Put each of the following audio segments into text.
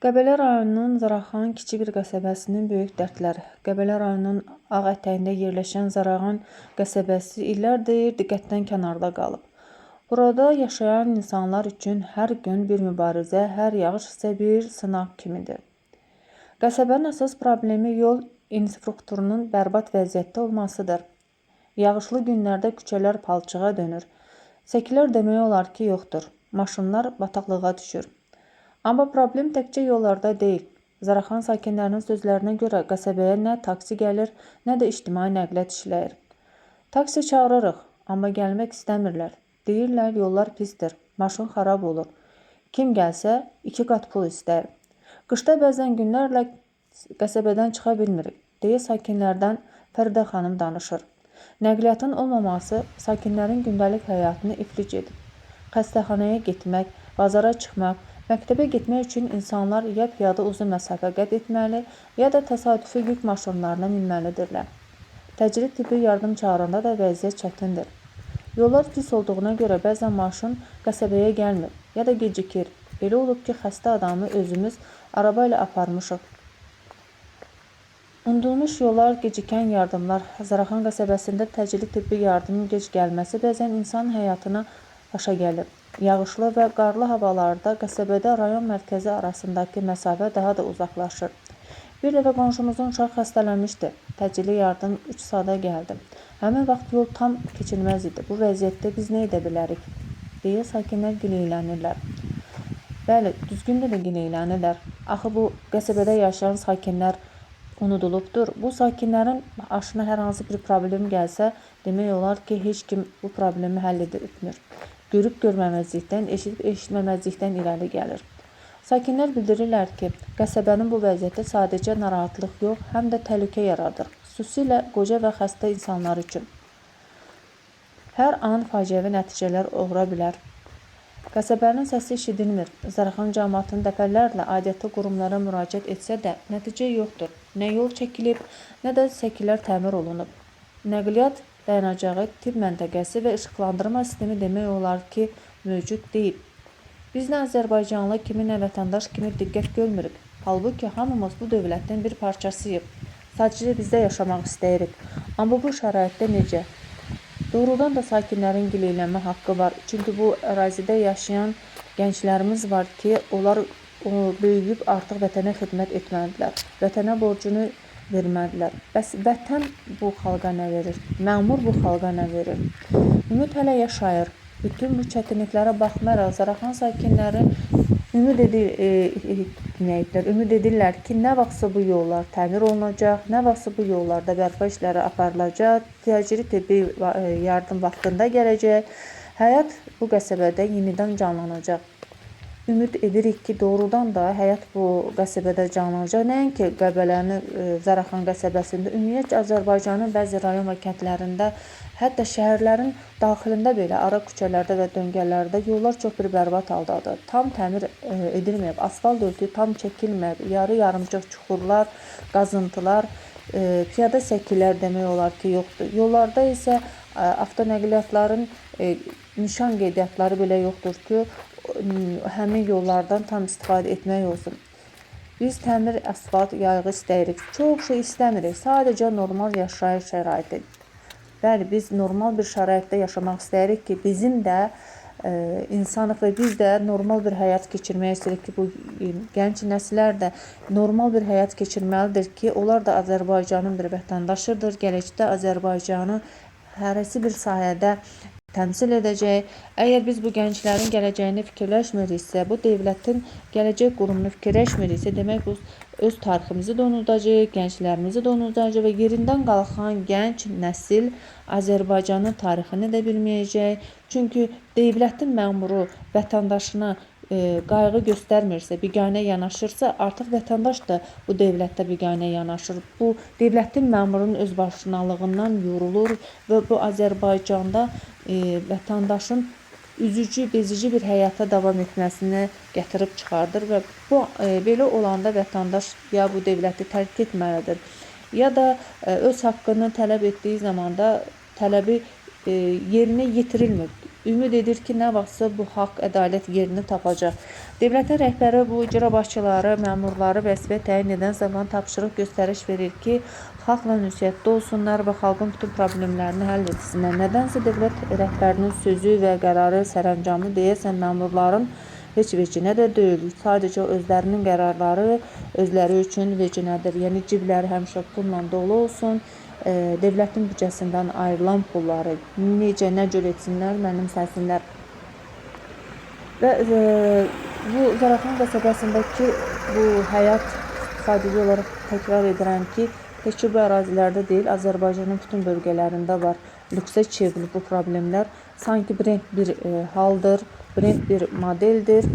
Qəbələ rayonunun Zaraxan kiçik bir qəsəbəsinin böyük dərdləri. Qəbələ rayonunun Ağ ətəyində yerləşən Zaraxan qəsəbəsi illərdir diqqətdən kənarda qalıb. Burada yaşayan insanlar üçün hər gün bir mübarizə, hər yağış isə bir sınaq kimidir. Qəsəbənin əsas problemi yol infrastrukturunun bərbad vəziyyətdə olmasıdır. Yağışlı günlərdə küçələr palçığa dönür. Səkilər demək olar ki, yoxdur. Maşınlar bataqlığa düşür. Amma problem təkcə yollarda deyil. Zaraxan sakinlərinin sözlərinə görə qəsəbəyə nə taksi gəlir, nə də ictimai nəqliyyat işləyir. Taksi çağırırıq, amma gəlmək istəmirlər. Deyirlər yollar pisdir, maşın xarab olur. Kim gəlsə 2 qat pul istəyir. Qışda bəzən günlərlə qəsəbədən çıxa bilmirik, deyə sakinlərdən Fəridə xanım danışır. Nəqliyyatın olmaması sakinlərin gündəlik həyatını iflic edib. Xəstəxanaya getmək, bazara çıxmaq, məktəbə getmək üçün insanlar ya piyada uzun məsafə qət etməli, ya da təsadüfi yük maşınlarına minməlidirlər. Təcili tibbi yardım çağıranda da vəziyyət çətindir. Yollar pis olduğuna görə bəzən maşın qəsəbəyə gəlmir, ya da gecikir. Elə olub ki, xəstə adamı özümüz araba ilə aparmışıq. Unudulmuş yollar, gecikən yardımlar. Zaraxan qəsəbəsində təcili tibbi yardımın gec gəlməsi bəzən insan həyatına başa gəlir. Yağışlı və qarlı havalarda qəsəbədə rayon mərkəzi arasındakı məsafə daha da uzaqlaşır. Bir dəfə qonşumuzun uşağı xəstələnmişdi. Təcili yardım 3 saata gəldi. Həmin vaxt yol tam keçilməz idi. Bu vəziyyətdə biz nə edə bilərik? Deyə sakinlər gileylənirlər. Bəli, düzgün də gileylənirlər. Axı bu qəsəbədə yaşayan sakinlər unudulubdur. Bu sakinlərin başına hər hansı bir problem gəlsə, demək olar ki, heç kim bu problemi həll etmir. Görüb görməməzlikdən, eşidib eşitməməzlikdən irəli gəlir. Sakinlər bildirirlər ki, qəsəbənin bu vəziyyəti sadəcə narahatlıq yox, həm də təhlükə yaradır. Xüsusilə qoca və xəstə insanlar üçün. Hər an faciəvi nəticələr doğura bilər. Qəsəbənin səsi eşidilmir. Zaraxan camaatının dəfələrlə aidiyyatı qurumlara müraciət etsə də nəticə yoxdur. Nə yol çəkilib, nə də səkilər təmir olunub. Nəqliyyat dayanacağı, tibb məntəqəsi və işıqlandırma sistemi demək olar ki, mövcud deyil. Biz nə Azərbaycanlı kimi, nə vətəndaş kimi diqqət görmürük. Halbuki hamımız bu dövlətin bir parçasıyıq. Sadəcə bizdə yaşamaq istəyirik. Amma bu şəraitdə necə? Doğrudan da sakinlərin gileylənmə haqqı var. Çünki bu ərazidə yaşayan gənclərimiz var ki, onlar böyüyüb artıq vətənə xidmət etməlidirlər. Vətənə borcunu verməlidirlər. Bəs vətən bu xalqa nə verir? Məmur bu xalqa nə verir? Ümid hələ yaşayır. Bütün bu çətinliklərə baxmayaraq Zaraxan sakinləri ümid etməyiblər. Ümid edirlər ki, nə vaxtsa bu yollar təmir olunacaq, nə vaxtsa bu yollarda bərpa işləri aparılacaq, təcili tibbi yardım vaxtında gələcək. Həyat bu qəsəbədə yenidən canlanacaq. Ümid edirik ki, doğrudan da həyat bu qəsəbədə canlanacaq. Nəinki Qəbələnin Zaraxan qəsəbəsində, ümumiyyətcə Azərbaycanın bəzi rayon və kəndlərində, hətta şəhərlərin daxilində belə ara küçələrdə və döngələrdə yollar çox bir bərbad haldadır. Tam təmir edilməyib, asfalt örtüyü tam çəkilməyib, yarı-yarımcıq çuxurlar, qazıntılar, piyada səkilər demək olar ki, yoxdur. Yollarda isə avtonəqliyyatların nişan qeydiyyatları belə yoxdur ki, həmin yollardan tam istifadə etmək olsun. Biz təmir asfalt yayğı istəyirik. Çox şey istəmirik. Sadəcə normal yaşayış şəraiti. Bəli, biz normal bir şəraitdə yaşamaq istəyirik ki, bizim də insanıq və biz də normal bir həyat keçirmək istəyirik ki, bu gənc nəsillər də normal bir həyat keçirməlidir ki, onlar da Azərbaycanın bir vətəndaşıdır. Gələcəkdə Azərbaycanı hərəsi bir sahədə təmsil edəcək. Əgər biz bu gənclərin gələcəyini fikirləşmiriksə, bu dövlətin gələcək qurumunu fikirləşmiriksə, demək bu öz tariximizi də unudacağıq, gənclərimizi də unudacağıq və yerindən qalxan gənc nəsil Azərbaycanın tarixini də bilməyəcək. Çünki dövlətin məmuru vətəndaşına qayğı göstərmirsə, biganə yanaşırsa, artıq vətəndaş da bu dövlətdə biganə yanaşır. Bu dövlətin məmurunun özbaşınalığından yorulur və bu Azərbaycanda vətəndaşın üzücü, bezici bir həyata davam etməsini gətirib çıxardır və bu belə olanda vətəndaş ya bu dövləti tərk etməlidir, ya da öz haqqını tələb etdiyi zamanda tələbi yerinə yetirilmir. Ümid edir ki, nə vaxtsa bu haqq, ədalət yerini tapacaq. Dövlətin rəhbəri bu icra başçıları, məmurları vəzifəyə təyin edən zaman tapşırıq, göstəriş verir ki, xalqla ünsiyyətdə olsunlar və xalqın bütün problemlərini həll etsinlər. Nədənsə dövlət rəhbərinin sözü və qərarı, sərəncamı deyəsən məmurların heç vecinə də deyil. Sadəcə özlərinin qərarları özləri üçün vecinədir. Yəni cibləri həmişə pulla dolu olsun. Dövlətin büdcəsindən ayrılan pulları necə, nə cür etsinlər, mənimsəsinlər. Və bu Zaraxan qəsəbəsindəki bu həyat, sadəcə olaraq təkrar edirəm ki, təkcə bu ərazilərdə deyil, Azərbaycanın bütün bölgələrində var. Lüksə çevrilib bu problemlər. Sanki brend bir haldır, brend bir modeldir.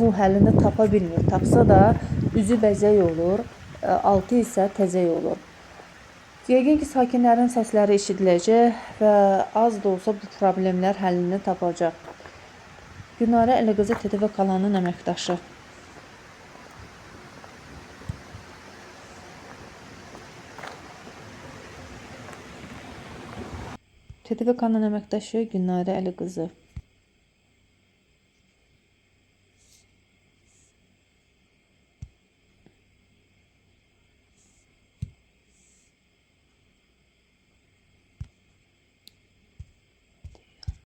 Bu həllini tapa bilmir. Tapsa da üzü bəzək olur, altı isə təzək olur. Yəqin ki, sakinlərin səsləri eşidiləcək və az da olsa bu problemlər həllini tapacaq. Günarə Əliqızı, TTV kanalının əməkdaşı. TTV kanalının əməkdaşı Günarə Əliqızı.